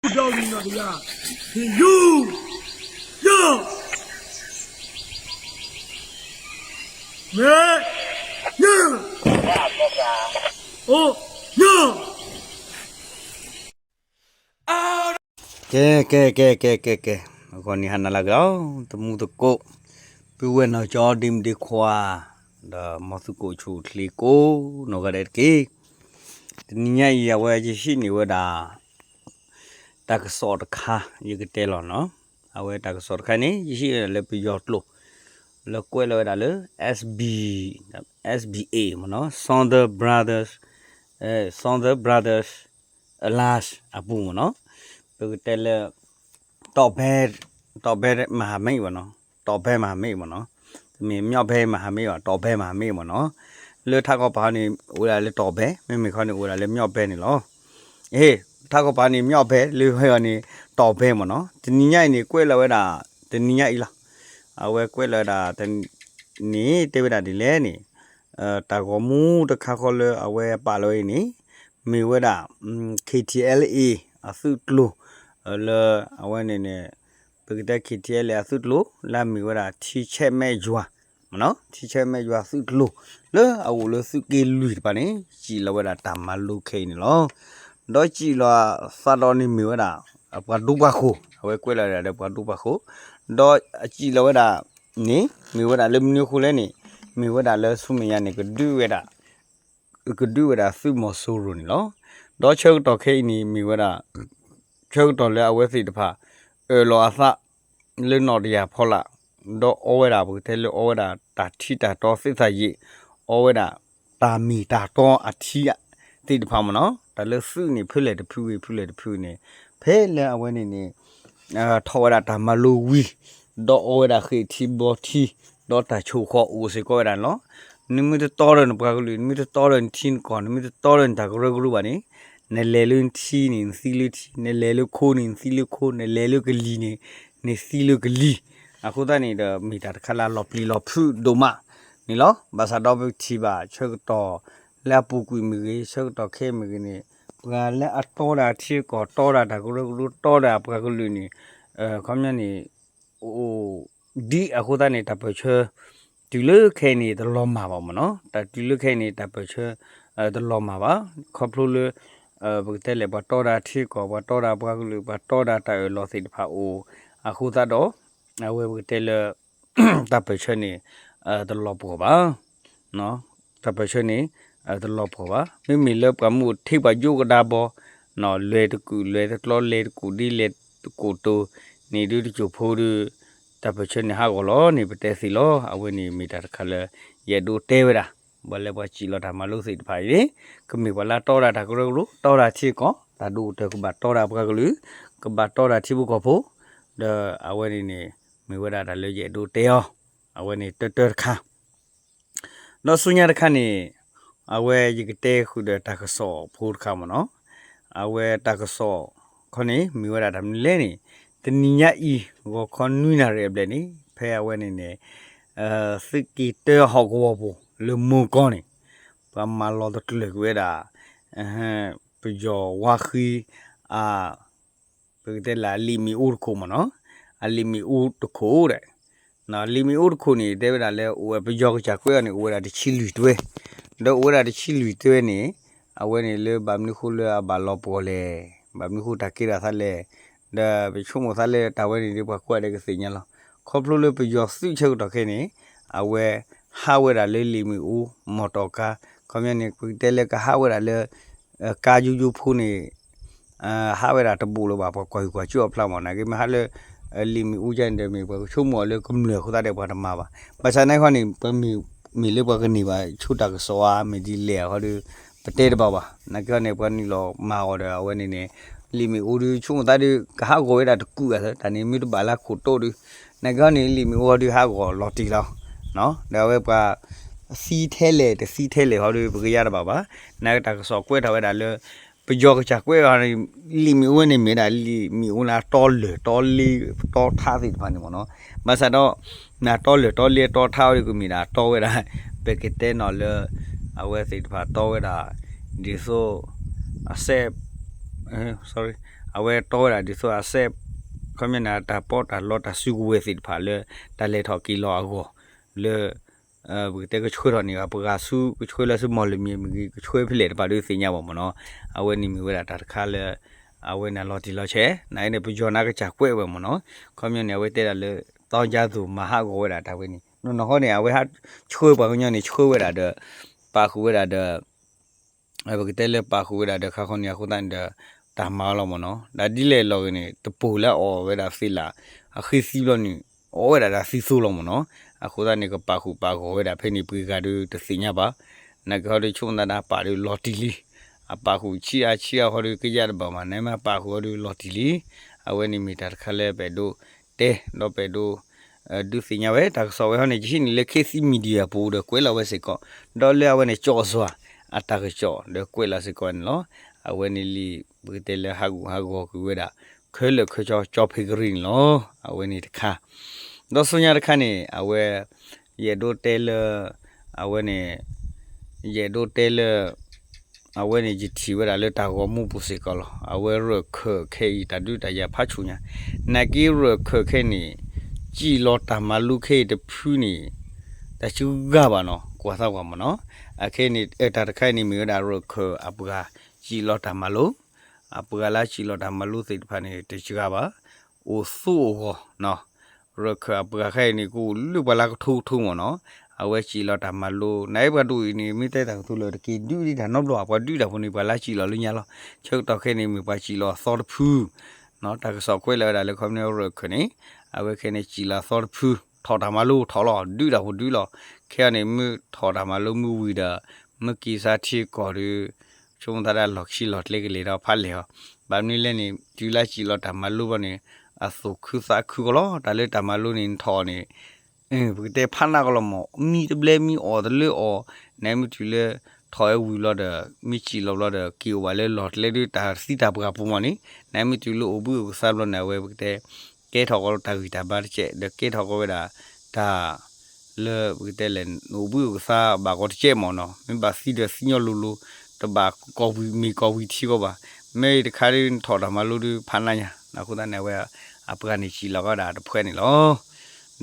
ဒီးလံနီၢ်တယၢ်, ဟ့ၣ်ယူၤ, ယၢ်, မ့ၢ်, ယၢ်, အိၣ်, ယၢ်. ကဲ ကဲ ကဲ ကဲ ကဲ ကဲ, အဂီၢ်န့ၣ်ဟါနၤလၢအဂ့ၤလီၤ, သမူသကိး, ပုၢ်ဝဲၢ်နီၢ်ကၠီဒ့မုၣ်ဒ့ခွါ, ဒီးမ်သုကအိၣ်ဆူၣ်အိၣ်ချ့ကိးနီၢ်ဂၤဒဲးတက့ၢ်. တနံၤညါအံၤ အဝဲယဟံးန့ၢ်ဝဲဒၣ် တၢ်ကစီၣ်တခါ ယကတဲလီၤနီၤ. အဝဲတၢ်ကစီၣ်တခါန့ၣ် ယဟံးဝဲဒၣ်လၢပယီၤကျိာ် လၢကွဲးလီၤဝဲဒၣ်လၢ SB, SBA မ့ၢ်နီၤ, Southern Brothers, Southern Brothers Alliance အပူၤမ့ၢ်နီၤ. ပကတဲလၢ တီၣ်ဘဲ, တီၣ်ဘဲမဟာမိတ် ဘၣ်နီၤ, တီၣ်ဘဲမဟာမိတ် ဘၣ်နီၤ, တမ့ၢ် မြောက်ဘဲမဟာမိတ် ဘၣ်, တီၣ်ဘဲမဟာမိတ် ဘၣ်နီၤ. လၢထးခီပၤန့ၣ် အိၣ်ဝဲဒၣ်လၢတီၣ်ဘဲ, မ့မ့ၢ်ခီန့ၣ် အိၣ်ဝဲဒၣ်လၢ မြောက်ဘဲ န့ၣ်လီၤ. အ့ ထးခီပၤန့ၣ် မြောက်ဘဲ လၢဟဲအီၤန့ၣ် တီၣ်ဘဲ မ့ၢ်နီၤ. တနံၤညါအံၤန့ၣ် ကွဲးလီၤဝဲဒၣ် တနံၤညါအံၤလီၤ. အဝဲကွဲးလီၤဝဲဒၣ် တနံၤ တဲဝဲဒၣ်ဒ်လဲၣ်န့ၣ် တၢ်ဂီၤမူတခါဃီလၢအဝဲပာ်လီၤအံၤန့ၣ် မ့ၢ်ဝဲဒၣ် KTLA အသုးကျိၤ လၢအဝဲန့ၣ်န့ၣ် ပကတဲ KTLA အသုးကျိၤ လၢအမ့ၢ်ဝဲဒၣ် ထံဆဲးမဲးယွၤ မ့ၢ်နီၤ, ထံဆဲးမဲးယွၤသုးကျိၤ လၢအအိၣ်လၢသုးက့လွံၢ်တဖၣ်န့ၣ် စံးလီၤဝဲဒၣ်တၢ်မၤလိခဲအံၤန့ၣ်လီၤ. ဒီးစံးလီၤသးဒီးန့ၣ် မ့ၢ်ဝဲဒၣ် ပှၤဒူပှၤဃိၤ, အဝဲကွဲးလီၤဝဲဒၣ်လၢပှၤဒူပှၤဃိၤ, ဒီးစံးလီၤဝဲဒၣ်န့ၣ် မ့ၢ်ဝဲဒၣ်လၢမနုၤအဃိလဲၣ်န့ၣ် မ့ၢ်ဝဲဒၣ်လၢဆူမဲာ်ညါန့ၣ် ကဒုးဝဲဒၣ် ကဒုးဝဲဒၣ်သုးမီၤစိရိၤန့ၣ်လီၤ. ဒီးဆၢကတီၢ်ခဲအံၤန့ၣ် မ့ၢ်ဝဲဒၣ် ဆၢကတီၢ်လၢအဝဲသ့ၣ်တဖၣ် အၢၣ်လီၤအသး လၢနီၣ်တယၢ်ဖီလာ်, ဒီးအီဝဲဒၣ် ပကတဲလၢအီဝဲဒၣ်တၢ်ထံတၢ်တီသ့ၣ်သၣ်ယံာ်, အီဝဲဒၣ်တၢ်မ့ၢ်တၢ်တီအထံသ့ၣ်တဖၣ်မ့ၢ်နီၤ, တၢ်လၢသုးန့ၣ် ဖဲလဲၣ်တဖုဂ့ၤ ဖဲလဲၣ်တဖုန့ၣ် ဖဲလၢအဝဲန့ၣ်န့ၣ် ထီၣ်ဝဲဒၣ်တၢ်မၤလိဝံၤ ဒီးအီဝဲဒၣ်ဃ့ၢ်ထံဘီထံ ဒီးတၢ်ဆိၣ်ဃီအိၣ်စ့ၢ်ကီးဝဲဒၣ်န့ၣ်လီၤ. နမ့ၢ်တတီဒီးနပှၤကလုာ်, နမ့ၢ်တတီဒီးနထံနကီၢ်, နမ့ၢ်တတီဒီးနတၢ်ကရၢကရိဘၣ်န့ၣ် နလဲၤလၢနထံန့ၣ် နသံလၢထံ, နလဲၤလၢခိန့ၣ် နသံလၢခိ, နလဲၤလၢကလံၤန့ၣ် နသံလၢကလံၤ. အဃိသတးန့ၣ်ဒီး မ့ၢ်တၢ်တခါလၢအလီၤပျံၤလီၤဖုးဒိၣ်မးန့ၣ်လီၤ. ဘၣ်ဆၣ်ဒီးပကထံၣ်ဘၣ် ဆၢကတီၢ်လၢအပူၤကွံာ်မ့ၢ်ဂ့ၤ, ဆၢကတီၢ်ခဲအံၤမ့ၢ်ဂ့ၤန့ၣ် ပှၤလၢအတီတၢ်ထံကီၢ် တီတၢ်တၢ်ကရၢကရိ တီတၢ်ပှၤကလုာ်န့ၣ် ခီပညီန့ၣ် အိၣ်ဒံးအဃိသတးန့ၣ် တၢ်ပၢၢ်ဆၢ တုၤလၢခဲအံၤန့ၣ် တလီၤမၢ်ဘၣ်မ့ၢ်နီၤ, တၢ်တုၤလၢခဲအံၤန့ၣ် တၢ်ပၢၢ်ဆၢ တလီၤမၢ်ဘၣ်. ခီဖျိလၢ ပကတဲလဲၣ် ပှၤတီတၢ်ထံကီၢ် ပှၤတီတၢ်ပှၤကလုာ် ပှၤတီတၢ်တၢ်အၢၣ်လီၤသ့ၣ်တဖၣ်အိၣ် အဃိသတးဒီး အဝဲပကတဲလၢ တၢ်ပၢၢ်ဆၢန့ၣ် တလီၤပှီၢ်ဘၣ်. တၢ်ပၢၢ်ဆၢန့ၣ် တလီၤပှီၢ်ဘၣ်. မ့မ့ၢ်လၢပှၤမ့ၢ်အိၣ်ထဲပှၤယိကဒါဘီ လဲၤတကူာ်လဲၤတကျီ လဲၤတကူာ်ဒ့လဲၤတကူာ်တိၤန့ၣ်ဒုး တစိၢ်ဖိဒီး တၢ်ပၢၢ်ဆၢန့ၣ်ဟးဂီၤလီၤန့ၣ် ပတဲသ့လီၤ. အဝဲန့ၣ်မ့ၢ်တၢ်တခါလၢ ယအဲၣ်ဒိးတဲဝဲဒၣ် ပှၤလၢပှၤစံးလီၤတၢ်မၤလိသ့ၣ်တဖၣ်အံၤန့ၣ် ကမ့ၢ်ပှၤလၢတီတၢ်တၢ်ကရၢကရိ တီတၢ်ထံကီၢ် တၢ်ဒိၣ်ကတၢၢ် ကဘၣ်တီတၢ်ပှၤကလုာ် ကဘၣ်တီတၢ်ထံဖိကီၢ်ဖိ ဒီးအဝဲန့ၣ်န့ၣ် မ့ၢ်ဝဲဒၣ်တၢ်လၢယအဲၣ်ဒိးတဲအီၤ အဝဲန့ၣ်တၢတၢတခါ ဒီးဆူညါတခါန့ၣ် အဝဲယကတဲဃုာ်ဒီးတၢ်ကစီၣ်ဖိတခါမ့ၢ်နီၤ. အဝဲတၢ်ကစီၣ်ခီန့ၣ် မ့ၢ်ဝဲဒၣ်တၢ်မနုၤလဲၣ်န့ၣ် တနံၤညါအံၤ ဂီၤခီနွံနၣ်ရံၣ်အဘျဲၣ်န့ၣ် ဖဲအဝဲန့ၣ်န့ၣ် သုးက့တၢဟီၣ်ကဝီၤပူၤ လၢမိၢ်ကီၢ်န့ၣ် ပှၤမၤလီၤတကျၢၤကွံာ်ဝဲဒၣ် ပယီၤဝါဃံ အ ပကတဲလၢအလံာ်မ့ၣ်အူတခိၣ်မ့ၢ်နီၤ, အလံာ်မ့ၣ်အူတခိၣ်ဒီး လံာ်မ့ၣ်အူတခိၣ်န့ၣ် တဲဝဲဒၣ်လၢ အိၣ်ဝဲပယီၤကစၢ်ကွဲးအီၤန့ၣ် အိၣ်ဝဲဒၣ်တဆံလွံၢ်တွဲ, ဒီးအိၣ်ဝဲဒၣ်တဆံလွံၢ်တွဲန့ၣ် အဝဲန့ၣ်လၢဘၣ်မနုၤဃိလၢအဘၣ်လီၤပှီၢ်လဲၣ်, ဘၣ်မနုၤဃိတၢ်ကဲထီၣ်သးလဲၣ်, ဒီးပဆိကမိၣ်သးလၢတၢ်ဝဲန့ၣ်ဒီး ပှၤကိးဂၤဒဲးကသ့ၣ်ညါလီၤ. ခီဖျိလၢပယီၤသုးဆၢကတီၢ်ခဲအံၤန့ၣ် အဝဲဟးဝဲဒၣ်လၢလံာ်မ့ၣ်အူ မီၢ်တီၢ်ကါ, ခီပညီန့ၣ် ပကတဲလၢကဟးဝဲဒၣ်လၢ ကါယိယိဖိန့ၣ် ဟးဝဲဒၣ်တဘူးလၢၤဘၣ် ပှၤကွၢ်ဟံၣ်ကွၢ်ကၠိအဖျါမ့ၢ်နီၤ, နာ်က့မ့ၢ်ဟးလၢ လံာ်မ့ၣ်အူကန့ၣ်ဒီး မ့ၢ်ပှၤကဆိကမိၣ်အီၤလၢကမျၢၢ်အဃိသတးဒီး ပှၤတမၤဘၣ်. ဘၣ်ဆၣ်နာ်က့န့ၣ် ပမ့ၢ်လၢပှၤကန့ၢ်ဘၣ်ဆူတၢ်ကစီၣ်ဧါ မ့ၢ်ဒ်လဲၣ်အဃိဒီး ပတဲတဘၣ်ဘၣ်. နာ်က့န့ၣ် ပှၤနုာ်လီၤမၤအီၤဒီး အဝဲန့ၣ်န့ၣ် လံာ်မ့ၣ်အူဒီးဆိကမိၣ်သးဒီး ကဟးဂီၤဝဲဒၣ်တကုာ်အသး တၢ်န့ၣ်မ့ၢ်တဘၣ်လၢခိၣ်တိဒီး နာ်က့န့ၣ် လံာ်မ့ၣ်အူဟီဒီးဟးဂီၤလီၤတံၢ်လီၤ ဒီးအဝဲပှၤ သံထဲလဲၣ်တသံထဲလဲၣ်ဟီဒီး ပကယါတဘၣ်ဘၣ်. နာ်က့တၢ်ကစီၣ်ကွဲးထီၣ်ဝဲဒၣ်လၢ ပယီၤကစၢ်ကွဲးအီၤန့ၣ် လံာ်မ့ၣ်အူဝဲန့ၣ်မ့ၢ်ဒၣ်လံာ်မ့ၣ်အူလၢအတီလၢာ်တီလ့တီထးသ့ၣ်တဖၣ်န့ၣ်မ့ၢ်နီၤ. ဘၣ်ဆၣ်ဒီး နတီလၢာ်တီလ့တီထးအီၤဒီးကမ့ၢ်ဒၣ်တီဝဲဒၣ် ပကတဲနီၤလၢ အဝဲသ့ၣ်တဖၣ်တီဝဲဒၣ် ဒ်သိး အစဲး sorry အဝဲတီဝဲဒၣ်ဒ်သိးအစဲး ခီပညီန့ၣ် တၢ်ပီးတၢ်လီတၢ်စုကဝဲၤသ့ၣ်တဖၣ်လၢ တၢ်လဲၤထီၣ်က့ၤလီၤအဂီၢ် လၢ ပကတဲကဆှၢထီၣ်န့ၢ်ဘၣ် ပှၤဆူ ကဆှၢလၢဆူမီၢ်လမံၤမ့ၢ်ဂ့ၤ ကဆှၢဖဲလဲၣ်တဖၣ်ဒုးသ့ၣ်ညါဘၣ်မ့ၢ်နီၤ. အဝဲန့ၣ်မ့ၢ်ဝဲဒၣ်တၢ်တခါလၢ အဝဲန့ၣ်လီၤတံၢ်လီၤဆဲး နာ်က့န့ၣ် ပယီၤန့ၣ်ကစၢ်ကွဲးဝဲမ့ၢ်နီၤ. ခီပညီန့ၣ် အဝဲတဲဒၣ်လၢ သောင်းကျန်းသူ မၤဟးဂီၤဝဲဒၣ်တၢ်ဝဲန့ၣ် နီၢ်နီၢ်ဃီန့ၣ် အဝဲဟးဆှၢပှၤကညီန့ၣ် ဆှၢဝဲဒၣ်ဒီး ပာ်ဃုာ်ဝဲဒၣ်ဒီး ပကတဲလၢပာ်ဃုာ်ဝဲဒၣ်ဒီးခါဃီန့ၣ် အဃိသတးန့ၣ်ဒီး တၢ်မၤအီၤလီၤမ့ၢ်နီၤ. ဒီးဒ်လဲၣ်လီၤဂ့ၤန့ၣ် တပိၢ်လၢအအီၣ်ဝဲဒၣ်သ့လး အဃ့သံဘျီန့ၣ် အီၣ်ဝဲဒၣ်ဒီးသံသိလီၤမ့ၢ်နီၤ. အဃိသတးန့ၣ် ကပာ်ဃုာ်ပာ်ဂီၤဝဲဒၣ်ဖဲန့ၣ် ပှၤဂၤဒုးတသ့ၣ်ညါဘၣ်. နာ်က့ဟီဒုးဆိကမိၣ်သးဒၣ်ပာ်ဒုးလီၤတံၢ်လံ. အပာ်ဃုာ်ဆံးအါဆံးအါဟီဒုးကယၢ်တဘၣ်မး နမ့ၢ်ပာ်ဃုာ်ဟီဒုးလီၤတံၢ်လံ. အဝဲန့ၣ်မ့ၢ်တၢ်တခါလၢပအဲၣ်ဒိးတဲ ဒီးပအဲၣ်ဒိး ဒုးသ့ၣ်ညါဝဲ တၢ်ကစီၣ်ဝဲဟီန့ၣ် ယဟံးန့ၢ်လၢ ခေတ်သစ် Media ပူၤဒီးကွဲးလီၤဝဲစ့ၢ်ကီး ဒီးလၢအဝဲန့ၣ် ကၠီၣ်စွၤ အတၢ်ကစီၣ်ဒီးကွဲးလီၤစ့ၢ်ကီးန့ၣ်လီၤ. အဝဲန့ၣ်လံ ပကတဲလၢဟးဂူာ်ဟးဂီၤကွံာ်ဝဲဒၣ် ခဲလၢာ်ခဲဆ့ကၠီဖ့ကရံၣ်န့ၣ်လီၤ. အဝဲန့ၣ်တခါ ဒီးဆူညါတခါန့ၣ် အဝဲ ယအဲၣ်ဒိးတဲလၢ အဝဲန့ၣ် ယအဲၣ်ဒိးတဲလၢ အဝဲန့ၣ်ယထံၣ်ဝဲဒၣ်လၢတၢ်ဂီၤမူပူၤစ့ၢ်ကီးလီၤ. အဝဲရၢၢ်ခၢၣ်ခဲအံၤ တၢ်ဒုးတၢ်ယၤဖးဆူၣ်ညါ နာ်က့ရၢၢ်ခၢၣ်ခဲန့ၣ် စံၣ်လီၤတၢ်မၤလိခဲအံၤတဖုန့ၣ် တၢ်စှၤဂၤဘၣ်နီၤ ကွၢ်သးကွၢ်မ့ၢ်နီၤ. အခဲအံၤန့ၣ် တၢ်တခါအံၤန့ၣ်မ့ၢ်ဝဲဒၣ်ရၢၢ်ခၢၣ်အပှၤစံၣ်လီၤတၢ်မၤလိ အပှၤလၢစံၣ်လီၤတၢ်မၤလိသ့ၣ်တဖၣ်န့ၣ် တစှၤဂၤဘၣ် အိၣ်သူအိၣ်ဂီၢ် ရၢၢ်ခၢၣ်အပှၤခဲအံၤန့ၣ် ကအိၣ်လၢပှၤလၢကထိကထိမ့ၢ်နီၤ. အဝဲစံၣ်လီၤတၢ်မၤလိ နာ်က့ပှၤဒိၣ်အံၤန့ၣ် မ့ၢ်တဲတၢ်ကတိၤလၢတက့ၤဒုးဒံးတၢ်နီတဘျီ ပှၤဒုးတၢ်ဖိန့ၣ် ပှၤလၢစံၣ်လီၤလၢညါလီၤ. ဆၢကတီၢ်ခဲအံၤန့ၣ် မ့ၢ်ပှၤစံၣ်လီၤအသီတဖု တၢ်ကစီၣ်ကွဲးလီၤဝဲဒၣ်လၢခီပညီရၢၢ်ခၢၣ်န့ၣ် အဝဲခဲအံၤန့ၣ်စံၣ်လီၤအသီတဖု ထီၣ်တၢ်မၤလိထီၣ်လီၤ ဒုးတၢ်ဖိဒုးလီၤ. ခဲအံၤန့ၣ် မ့ၢ်ထီၣ်တၢ်မၤလိမ့ၢ်ဝံၤဒီး မ့ၢ်က့ၤဆါထံကီၢ်ဒီး ဆိကမိၣ်သးဒၣ်လီၢ်ခံလီၢ်ကျဲကလဲၤဒီးဖးလဲၢ်အီၤ ဘၣ်မနုၤလဲၣ်န့ၣ် တုၤလၢစံၣ်လီၤတၢ်မၤလိဘၣ်န့ၣ် အသူၣ်ခုသးခုကီးလီၤ. တၢ်လၢတၢ်မၤလိန့ၣ် နထီၣ်အီၤန့ၣ် ပကတဲဖးနးကီးလီၤမး မံတဘျဲမံအီၣ်တလၢအီၤ နမ့ၢ်တုၤလၢ ထီၣ်ဝဲဝံၤလီၤဒီး မ့ၢ်စံၣ်လီၤဘျီဒီး က့ၤအိၣ်ဘၣ်လၢလီၢ်ကျဲဒုးတၢ်သံတၢ်ပှၢ်ပူၤမးန့ၣ် နမ့ၢ်တုၤလၢအိၣ်ဘှံးအိၣ်ကသါဘျီန့ၣ် အဝဲပကတဲ ကဲထီၣ်ကီးတၢ်ဂံၢ်တၢ်ဘါတကဲး ဒီးကဲထီၣ်ကီးဝဲဒၣ် တၢ် လၢပကတဲလဲၣ် နအိၣ်ဘှံးအိၣ်ကသါဘၣ်ကီးတကဲးမးနီၤ မ့ၢ်ဘၣ်သံဒီးသံညီလိၤလိၤ တဘၣ်ကီၢ်ဝံၤမ့ၢ်ကီၢ်ဝံၤထံကီးဘၣ်. မ့ၢ်တခါဒုးနထီၣ်တၢ်မၤလိဒုးဖးနးညါ အဃိသတးန့ၣ် အဝဲအပှၤန့ၣ်စံၣ်လီၤကီးဒၣ်တဖှဲန့ၣ်လီၤ.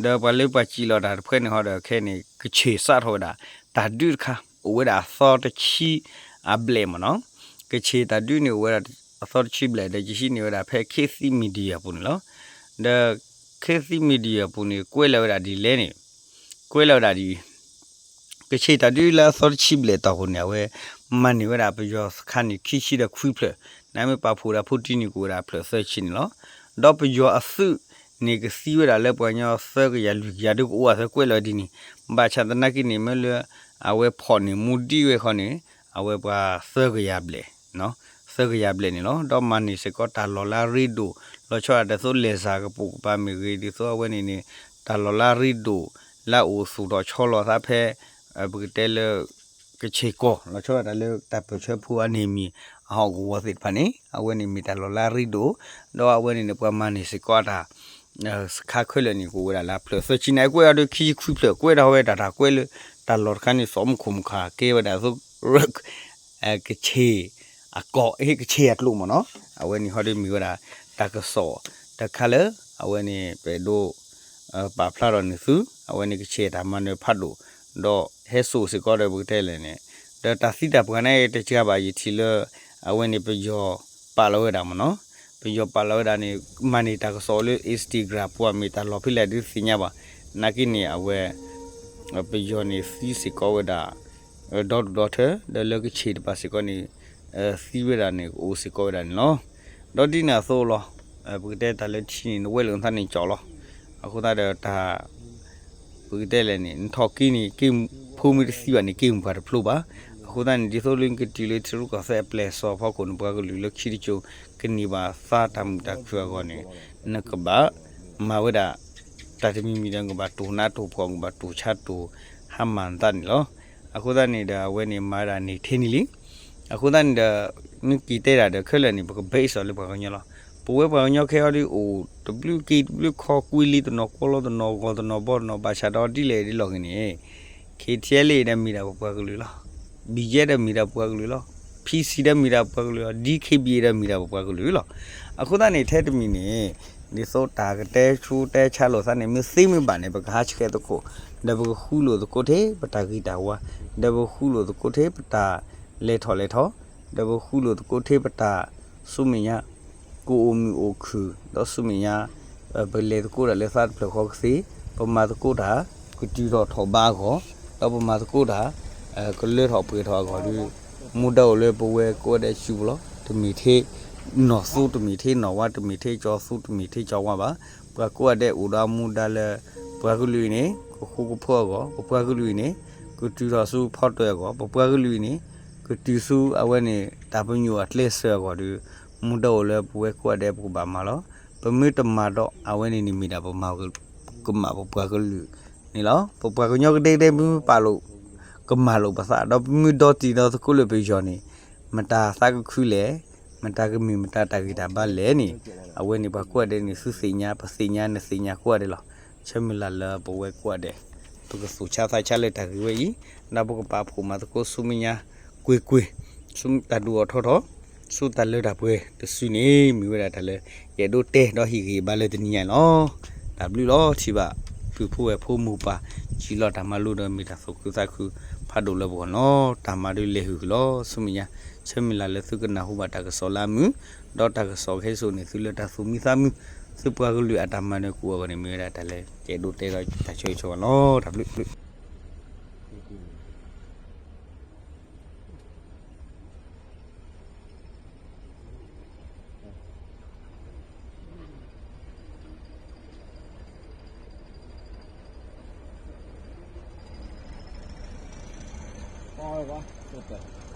ဒီးပှၤလၢပှၤစံၣ်လီၤတၢ်တဖှဲန့ၣ်ဟီဒီးခဲအံၤန့ၣ် ကခ့ၣ်စးထီၣ်ဝဲဒၣ် တၢ်ဒုးတခါ အိၣ်ဝဲဒၣ်အသီတဆံအဘျဲၣ်မးနီၤ. ကခ့ၣ်တၢ်ဒုးန့ၣ်အိၣ်ဝဲဒၣ်အသီတဆံဘျဲၣ်ဒီး ယဟံးန့ၢ်ဝဲဒၣ်ဖဲ ခေတ်သစ် Media ပူၤန့ၣ်လီၤ. ဒီး ခေတ်သစ် Media ပူၤန့ၣ် ကွဲးလီၤဝဲဒၣ်ဒ်လဲၣ်န့ၣ် ကွဲးလီၤဝဲဒၣ်ဒ်အံၤ ကခ့ၣ်တၢ်ဒုးလၢအသီတဆံဘျဲၣ်တီၢ်ပူၤန့ၣ် အဝဲမၤန့ၢ်ဝဲဒၣ်ပယီၤစခါန့ၣ် ခံဆံဒီးခွံဖျၢၣ် နမ့ၢ်ပာ်ဖှိၣ်ဒၣ်ဖိတံၢ်န့ၣ် ကအိၣ်ဝဲဒၣ်ဖျၢၣ်သၢဆံန့ၣ်လီၤ. ဒီးပယီၤအသုးန့ၣ် ကသံဝဲဒၣ်လၢပှၤကညီသၢကယၤလွံၢ်ကယၤဒုးကအိၣ်အသးကွဲးလီၤဒ်န့ၣ် ဘၣ်ဆၣ်သနာ်က့န့ၣ် မ့ၢ်လၢ အဝဲဖီၣ်န့ၢ်မူဒံးဝဲခီန့ၣ် အဝဲပှၤသၢကယၤဘျဲၣ် သၢကယၤဘျဲၣ်န့ၣ်လီၤ. ဒီးမၤန့ၢ်စ့ၢ်ကီးတၢ်လီၢ်လၢအရ့ဒိၣ် လီၤဆီဒၣ်တၢ်ဒ်သိးလဲၤစၢ်ကပိာ်ကပၤမ့ၢ်ဂ့ၤ ဒ်သိးအဝဲန့ၣ်န့ၣ် တၢ်လီၢ်လၢအရ့ဒိၣ် လၢအအိၣ်သူၣ်ထီၣ်ဆီလီၤသးဖဲ ပကတဲလၢ ကခ့ၣ်ကီၢ် လီၤဆီဒၣ်တၢ်လၢတၢ်ပၢၢ်ဆၢဖိအန့ၢ်မံၤ အဟီၣ်ကဝီၤသ့ၣ်တဖၣ်န့ၣ် အဝဲန့ၣ်မ့ၢ်တၢ်လီၢ်လၢအရ့ဒိၣ် ဒီးအဝဲန့ၣ်န့ၣ် ပှၤမၤန့ၢ်စ့ၢ်ကီးတၢ် စခါခဲလၢာ်န့ၣ် ကအိၣ်ဝဲဒၣ်လၢဖျၢၣ်သၢဆံန့ၣ် ကွဲးအီၤဒီးခံဆံခွံဖျၢၣ် ကွဲးဒၣ်ဝဲဒၣ်တၢ်ကွဲးလၢ တၢ်လီၢ်တခါန့ၣ် သိးမူခိၣ်မူခါကဲဝဲဒၣ်သိး ကခ့ၣ်အကီၢ် ကခ့ၣ်အကျိာ်မ့ၢ်နီၤ. အဝဲန့ၣ်ဟီဒ်မ့ၢ်ဝဲဒၣ် တၢ်ကစီၣ်တခါလၢ အဝဲန့ၣ် ပအဲၣ်ဒိး ပာ်ဖျါထီၣ်န့ၢ်သု အဝဲန့ၣ်ကခ့ၣ်တၢ်မၤနၢၤဖးဒိၣ် ဒီးဟဲစိာ်စ့ၢ်ကီးဒီးပကတဲလဲၣ်န့ၣ် ဒီးတၢ်သံတၢ်ပှၢ်န့ၣ်တစှၤဘၣ် ယထံၣ်လၢ အဝဲန့ၣ်ပယီၤပာ်လီၤဝဲဒၣ်မ့ၢ်နီၤ. ပယီၤပာ်လီၤဝဲဒၣ်န့ၣ် မၤန့ၢ်တၢ်ကစီၣ်လၢ Instagram ပူၤမ့ၢ်တၢ်လီၢ်ဖဲလဲၣ်ဒုးသ့ၣ်ညါဘၣ်. နာ်က့န့ၣ် အဝဲ ပယီၤန့ၣ်သံစ့ၢ်ကီးဝဲဒၣ် ဒီဒူၣ်ဒီထၢ ဒီးလၢကခ့ၣ်တဖၣ်စ့ၢ်ကီးန့ၣ် သံဝဲဒၣ်န့ၣ် ကအိၣ်စ့ၢ်ကီးဝဲဒၣ်န့ၣ်လီၤ. ဒီးဒ်န့ၣ်အသိးလီၤ. ပကတဲတၢ်လၢထံန့ၣ် နဝဲလၢနသးန့ၣ်ကၠီၣ်လီၤ. အဃိသတးဒီးတၢ် ပကတဲလဲၣ်န့ၣ် နထီၣ်က့ၤန့ၣ် က့ၤဖိမ့ၢ်တသံဘၣ်န့ၣ် က့ၤမုၢ်ပှၢ်တဖျိဘၣ်. အဃိသတးန့ၣ် ဒ်သိးလၢနကတုၤလၢထံရူၢ်ကီၢ်သဲးအပျဲၢ်စီၤဖီခိၣ်န့ၣ် ပှၤကလုာ်လၢခံတစိၤ ကန့ၢ်ဘၣ်သါတၢ်မုာ်တၢ်ခုၣ်အဂီၢ်န့ၣ် နကဘၣ်မၤဝဲဒၣ် တၢ်တမံၤမံၤဒီး နကဘၣ်တိၢ်နးတိၢ်ဖှီၣ် နကဘၣ်တိၢ်ဆါတိၢ်ဟါမၢ်နသးန့ၣ်လီၤ. အဃိသတးန့ၣ်ဒီး အဝဲန့ၣ်မၤဝဲဒၣ်န့ၣ်ထဲန့ၣ်လံ. အဃိသတးန့ၣ်ဒီး မ့ၢ်က့ၤတဲဒၣ်ဒီး ခဲလၢာ်န့ၣ် ပကဘၣ်စံးလၢပှၤကညီလီၤ. ပဝဲပှၤကညီခဲအံၤဒ်အိၣ် တဘျုးက့ၤတဘျုးခီ ကွံလံတနီၤ ကွီလီတနီၤ ဂီၤတနီၤ ဘီတနီၤ ဘၣ်ဆၣ်ဒီးဒ်လဲၣ်ဒ်လဲၣ်ဂ့ၤန့ၣ် KTLA ဒီးမ့ၢ်ဒၣ်ပပှၤကလုာ်လီၤ. BGF ဒီးမ့ၢ်ဒၣ်ပပှၤကလုာ်လီၤ. PC ဒီးမ့ၢ်ဒၣ်ပပှၤကလုာ်လီၤ. DKBA ဒီးမ့ၢ်ဒၣ်ပပှၤကလုာ်လီၤ. အဃိသတးန့ၣ် ထဲတမံၤန့ၣ် ဒ်သိးတၢ်ကတဲဆူတဲဆါလိာ်သးန့ၣ် မ့ၢ်သ့မ့ၢ်ဘၣ်န့ၣ် ပကဟးဆှဲးသကိး, ဒီးပကဃူလိာ်သကိးထဲပတၢ်ဂံၢ်တၢ်ဝါ, ဒီးပဃူလိာ်သကိးထဲပတၢ်လဲၤထီၣ်လဲၤထီ, ဒီးပဃူလိာ်သကိးထဲပတၢ်ဆူမဲာ်ညါ ကအိၣ်မုာ်အိၣ်ခုၣ်, ဒီးဆူမဲာ်ညါ ပလဲၤသကိးတၢ်လၢသးတဖျၢၣ်ဃီကသ့, ပမၤသကိးတၢ် ကတုၤထီၣ်ထီၣ်ဘးအဂီၢ်, ဒီးပမၤသကိးတၢ် ကလၢထီၣ်ပှဲၤထီၣ်အဂီၢ်ဒီး မူဒါအိၣ်လၢပဝဲကိးဂၤဒဲးစုပူၤလီၤ. တမ့ၢ်ထဲနီၢ်သူ တမ့ၢ်ထဲနီၢ်ဝါ, တမ့ၢ်ထဲကၠီသူ တမ့ၢ်ထဲကၠီဝါဘၣ်. ပှၤကိးဂၤဒဲးအိၣ်ဒီးမူဒါလၢ ပပှၤကလုာ်အံၤန့ၣ် ကဃူကဖိးအဂီၢ်, ပပှၤကလုာ်အံၤန့ၣ် ကတုၤထီၣ်ဆူဖီတၢၣ်အဂီၢ်, ပပှၤကလုာ်အံၤန့ၣ် ကတုၤဆူအဝဲန့ၣ် တၢ်ပညိၣ်အကျဲစၢၤအဂီၢ်ဒီး မူဒါအိၣ်လၢပဝဲကိးဂၤဒဲးပကဘၣ်မၤလီၤ. ပမ့ၢ်တမၤဒီး အဝဲန့ၣ်န့ၣ်မ့ၢ်ဒၣ်ပမၤ ကမၣ်ပပှၤကလုာ်န့ၣ်လီၤ. ပပှၤကညီကဒဲကဒဲ ပမ့ၢ်ပာ်လိာ် ကမၣ်လိာ်ပသး ဒီးပမ့ၢ်ဒီတံၤဒီသကိးလၢပယီၤန့ၣ် မတၤသးကခုလဲၣ်, မတၤကမ့ၢ်မတၤတၢ်ဂံၢ်တၢ်ဘါလဲၣ်န့ၣ် အဝဲန့ၣ်ပှၤကိးဂၤဒဲးန့ၣ် သုသ့ၣ်ညါ ပသ့ၣ်ညါ နသ့ၣ်ညါကိးဂၤဒဲးလီၤ. ဆၢမုၢ်လၢ်လၢပဝဲကိးဂၤဒဲး ပကသူၣ်ဆါသးဆါလၢတၢ်ဂ့ၢ်ဝဲအံၤ, ဒီးပကပာ်ဖှိၣ်မၤသကိးဆူမဲာ်ညါ ကွ့ၢ်ကွ့ၢ် ဆူတၢ်ဒိၣ်ထီၣ်ထီထီၣ် ဆူတၢ်လၢတၢ်ပှဲၤတစုန့ၣ် မ့ၢ်ဝဲဒၣ်တၢ်လၢ ယအဲၣ်ဒိးတဲဒီးဟ့ၣ်ဂံၢ်ဘါလၢတနံၤညါအံၤလီၤ. တၢ်ဘျုးလီၤထံၣ်ဘၣ် ပုၢ်ဖိဝဲၢ်ဖိမိၢ်ပၢ် စံးလီၤတၢ်မၤလိဒီးမ့ၢ်တၢ်သူၣ်ခုသးခု ဖးဒိၣ်လၢပဂီၢ်လီၤ. တၢ်မၤဒုးလဲၤဟုၣ်လီၤဆူမဲာ်ညါ ဆၢမုၢ်လၢ်လၢသုကနၢ်ဟူဘၣ်တၢ်ကစီၣ်လၢအမုာ် ဒီးတၢ်ကစီၣ်ခဲစိာ်န့ၣ် သုလၢတၢ်သူၣ်မံသးမုာ် သုပှၤကလုာ်အတၢ်မၤနၢၤကအိၣ်အဂီၢ်န့ၣ် မ့ၢ်ဝဲဒၣ်တၢ်လၢ ယအဲၣ်ဒိးတဲဒီးတၢ်ဆၢဂ့ၤဆၢဝါလီၤ. တၢ်ဘျုးဘျုး ပှၤ